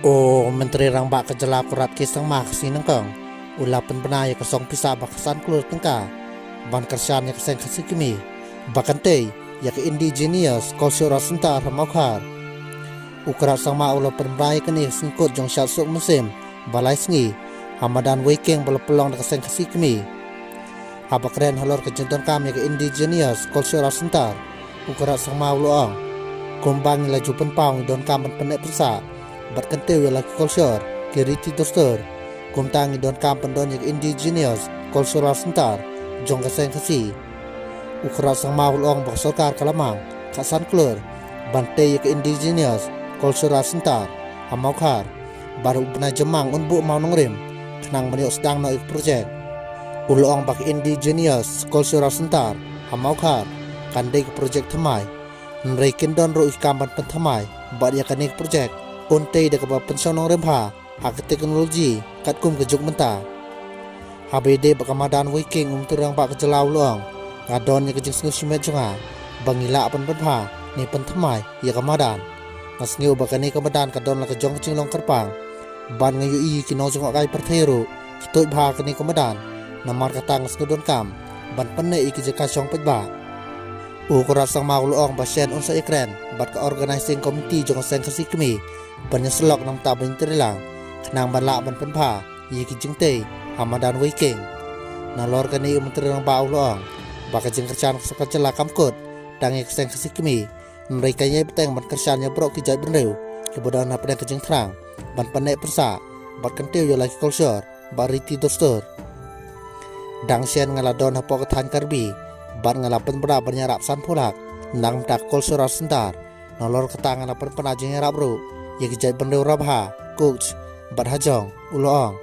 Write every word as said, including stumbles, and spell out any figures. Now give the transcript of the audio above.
U Myntri Rangbah ka jylla Conrad K Sangma ka sngi nyngkong u la pynbna ïa ka song pisa ba khatsan klur tyngka ban kyrshan ïa ka seng Khasi Kmie ba kan tei ïa ka Indigenous Cultural Centre ha Mawkhar. U Conrad Sangma u la pynbna ïa kane ha ka sngi Kut jong Shad Suk Mynsiem ba lai sngi ha madan Weiking ba la pynlong da ka seng Khasi Kmie. Haba kren halor ka jingdonkam ïa ka Indigenous Cultural Centre, u Conrad Sangma u la ong, kumba ngi la ju pynpaw, ngi donkam ban pynneh pynsah bad kyntiew ïa la ki culture, ki riti dustur. Kumta ngi donkam ban don ïa ka Indigenous Cultural Centre jong ka seng Khasi. U Conrad Sangma u la ong ba ka sorkar ka la mang khatsan klur ban tei ïa ka Indigenous Cultural Centre ha Mawkhar, bad u Bnai Jymmang un buh mawnongrim khnang ban ïoh sdang noh ïa ka project. U la ong ba ka Indigenous Cultural Centre ha Mawkhar kan dei ka project thymmai, hynrei kin don ruh ki kam ban pynthymmai bad ïa kane ka project un tei da kaba pynshong nongrim bha ha ka technology katkum ka juk mynta. Haba ïadei bad ka madan Weiking, u Myntri Rangbah ka jylla u la ong, nga don ïa ka jingsngewsih shimet jong nga ba ngi lah ban pynbha ne pynthymmai ïa ka madan. Nga sngew ba kane ka madan ka don la ka jong ka jinglong kyrpang bad nga ïohi ki nongjngohkai pyrthei ruh ki tuid bha ha kane ka madan. Namar kata nga sngew donkam ban pynneh ïa ki jaka shong paidbah. U Conrad Sangma u la ong ba shen un sa ïakren bad ka Organising Committee jong ka seng Khasi Kmie ban ïasyllok na bynta ban ïatreilang khnang ban lah ban pynbha ïa ki jingtei ha madan Weiking. Nalor kane, u Myntri Rangbah u la ong ba ka jingkyrshan ka sorkar jylla kam kut tang ïa ka seng Khasi Kmie, hynrei ka ïai bteng ban kyrshan ïa baroh ki jaitbynriew kiba don hapdeng ka jingthrang ban pynneh pynsah bad kyntiew ïa la ki culture bad riti dustur. Dang shen nga la don hapoh ka thaiñ Karbi bad nga la pynbna ban ïarap sanphew lak na ka bynta ka Cultural Centre. Nalor kata nga la pynbna jingïarap ruh ïa ki jaitbynriew Rabha, Kutch bad Hajong, u la ong.